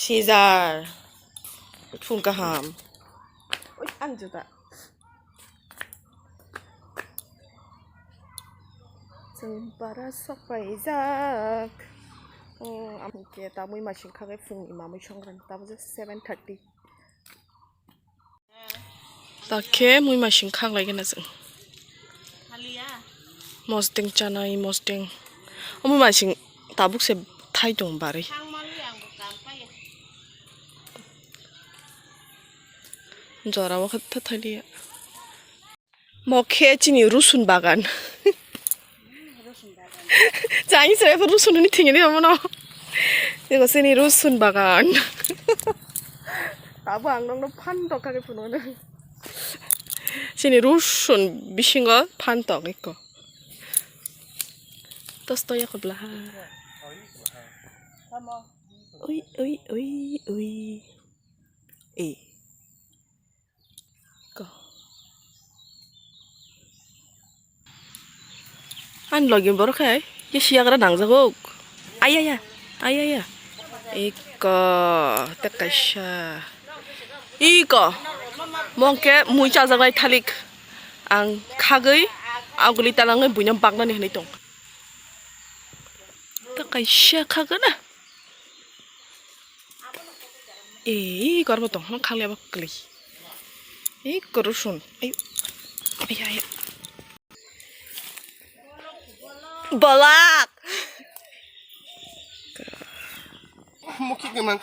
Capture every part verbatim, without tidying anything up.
Sijar. Phun kaham. Ui, ang juta. Chwng para sok paijak. Oh, ang ke tamui masing khagai phungni mamui songkran. Tamo je seven thirty. Takhe mui masing khak lai gana chwng. Mosdeng chanai, mosdeng. O mui masing tabuk se thai tong bari. Jora o khe tha thai liya. Mo khe chini rusun bagan. Chang se rusun ni thing ni omo no. Ego chini rusun bagan. Abo ang nokno phan tok kha khe phunukno. Chini rusun bisingo phan tok eko. Tos to yako blaha. Ui, ui, ui, ui. Eh. Ko. Ani logi borok hai, ye siyagra nangjago. Ayaya, ayaya. Iko, tei kaisa. Iko. Mongke mui chajaknai thalik. Ang khagwi, aguli talangwi buino baknani hinwi tong. Tei kaisa khagana. Ee, kormo tong, hano khali abo kwlwi. Ee, kormo sun. Ayo. Ayo, ayo. Balak. Muki gwnang.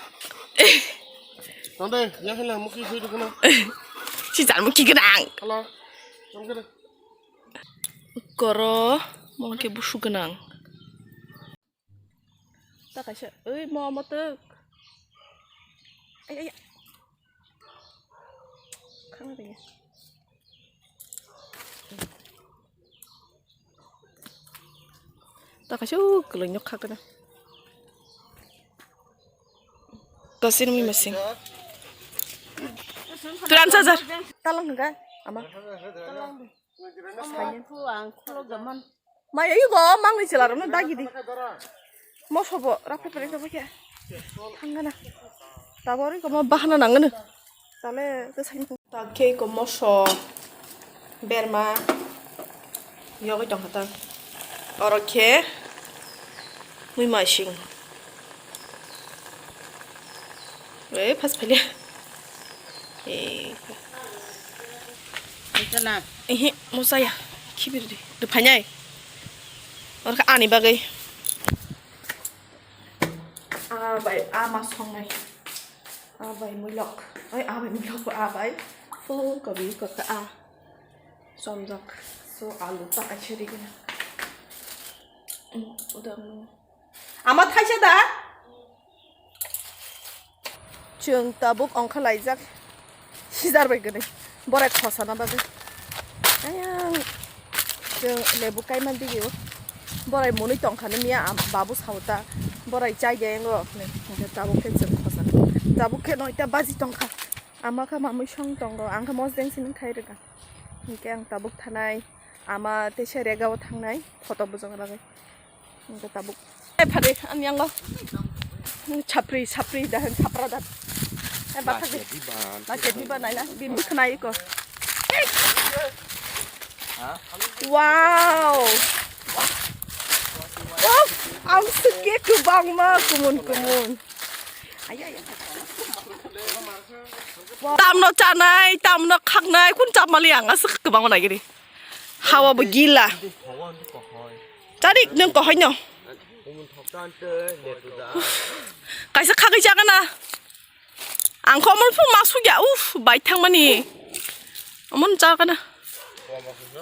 Tande, ya hela muki sui dukana. Si jan muki gwnang. Hala. Tande. Koro, mo ke busu gwnang. Ta kaisa, oi, mo, mo tuk. Ay, ay. Khang ring. Ta kaisa, u, kwlwng nok kha kana. Kasir mi masing. Turan sajar. Talang hingga, ama. Talang. Ama khu ang khulo gaman. Maya yugo mangni chwla rokno dagi di. Moso bo raphai phai tongma khe. Thangana. Tabori ko mo bahana nangano. Tale to sai ko. Ta khe ko moso berma yogoi tong kha ta. Oro khe mui masing. Eh, pas phaile. Eh. Ehe, mo chaya. Khibir di. De phainai. Orkha ani bagwi. Ah, bai, ah, ma songnai. Ah, bai, muilok. Oi, ah, bai, muilok, ah, bai. Full kobi, kota, ah. Somjak. So, alu ta kaisa rigina. Hmm, udah, hmm. Ama thaisa da? Chwng tabuk ongkha laijak. Sijar bai gwnwi. Borai khosana bagwi. Ayang. Chwng lebu kaima digio. Borai mwnwi tongkha nw miya am-, babu sao ta. Borai chai de ngo. Hwnkhe tabuk khe chwng khosana. Tabuk khe noita baji tongkha. Ama kha mamwi song tongo. Ang kha mosdeng simi khai rwkha. Hwnkhe ang tabuk thanai. Ama teisa rega o thangnai. Photo bujak ragwi. Hingke tabuk. Eh, phade, ani yango. Chapri, chapri, dahan, chapra, dahan. Eh, bathak de. Lachia diban. Lachia diban, naina, bini bwkhwnai iko. Ha? Wow. Oh, ang suke kubangma, kumun, kumun. Ay, ay, ay. Wow. Tamno chanai, tamno khaknai, kun chapmali ang aswk kubangma nagiri. Hawa bo gila. Tadi nwng kohoino. Kaisa khagwi chagana. Ang kho omo phung ma sugya. Uf, bai thangmani. Omo chagana.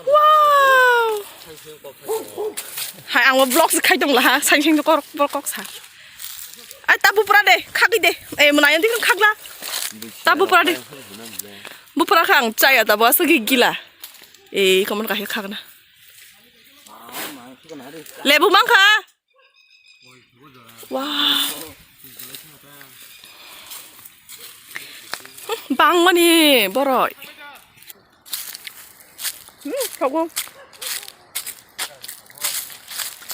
Wow. Hai ang vlog se khai tong la ha. Sangsing kok kok sa. Ai tabu pura de, khagwi de. Eh, mwnai ang dikon khagla. Tabu pura de. Bupra kha ang chaya tabu aswk gila. Eh, komon kahil khagna. Lebu mangkha. Wow. Bangmani boroi. Hmm, thogo.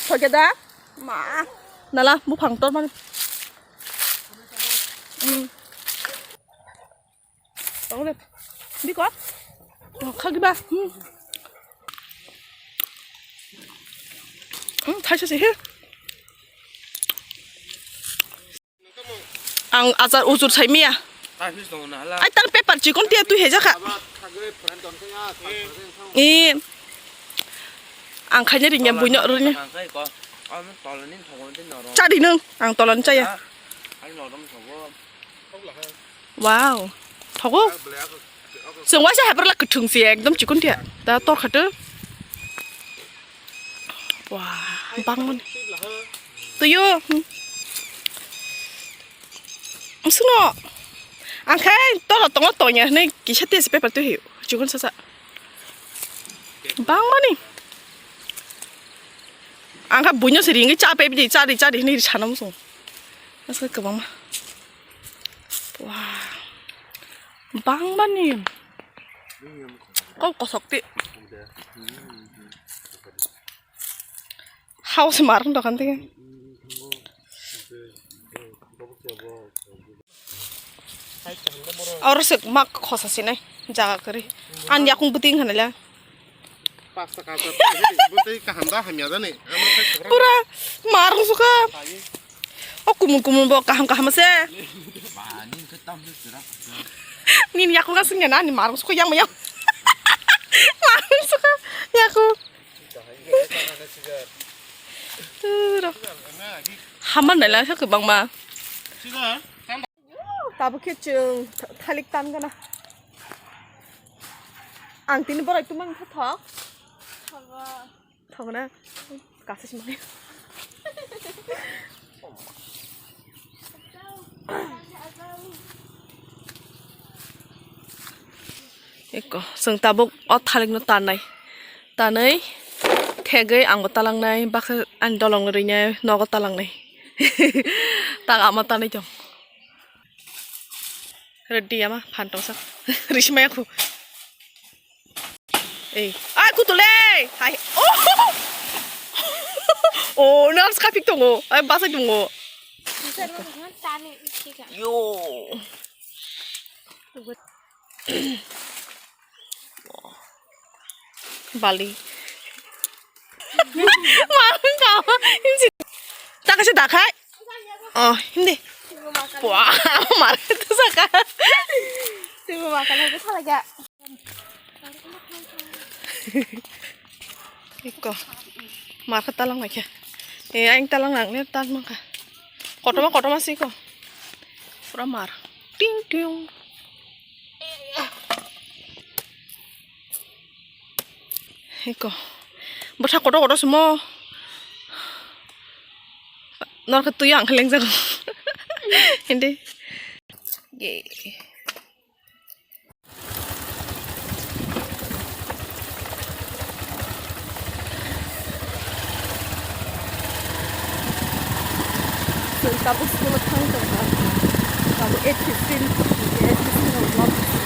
Thoge da? Ma. Nala, buphang tor mani. Tong le. Biko. Oh, khagi ba. Hmm. Hmm, thaisa se he. Ang achar ujur sai miya. Ai, tar paper chikon tia twi heja kha. I. Ang khaina ringya buino roni. Chadi nung, ang tolan chaya. Wow. Thogo. Chwng waisa haibrala kwthwng se ekdom chikon tia. Da tor khato. Wah, bangmani. Tuyo. Suno. Ang khai toro tongo tonya hinui kisa test paper twi hiyo. Chikon sasa. Bangmani. Ang kha buino se ringwi cha pe bidi cha di cha di hinui sana musung. Aska kwbangma. Wah. Bangmani. Kok kosok ti. House marung dokan tike. Oro se mak khosa sinai jaga kari. An yakung buting hanala. Pura marung suka. O kumun kumun bo kaham kaham se. Nini yakung asing ya nani marung suka yang yang. Marung suka yakung. Turo. Haman nai lang sa kwbangma. Tabuk khe chwng th-, thalik tan gana. Ang tini borai tumang khe thok. Thok na. Kasa sima. Eko, chwng tabuk o thalikno tanai. Tanai, thegwi angbo talangnai, baksa ani dolong rwinai nogo talangnai. Tak ama tanai tong. Ready ama phan tongsa. Rismaya khu. Ei, ai kutule. Hai. Oh. Oh, nang skapik tongo. Ai basa tongo. Yo. Bali. Takasi dakhai. Oh, hindi. Wah, market tu saka. Iko. Market talang lagi. Eh, aing talang nang ni tan mangka. Kotoma, kotoma sih ko. Pura mar. Ting ting. Iko. Bwthak kotor kotor simo. Norok twi ang khe lengjago. Hindi. Ye. Chwng tabuk school o thang tongkha. Tabuk eight fifteen, eight fifteen o vlog.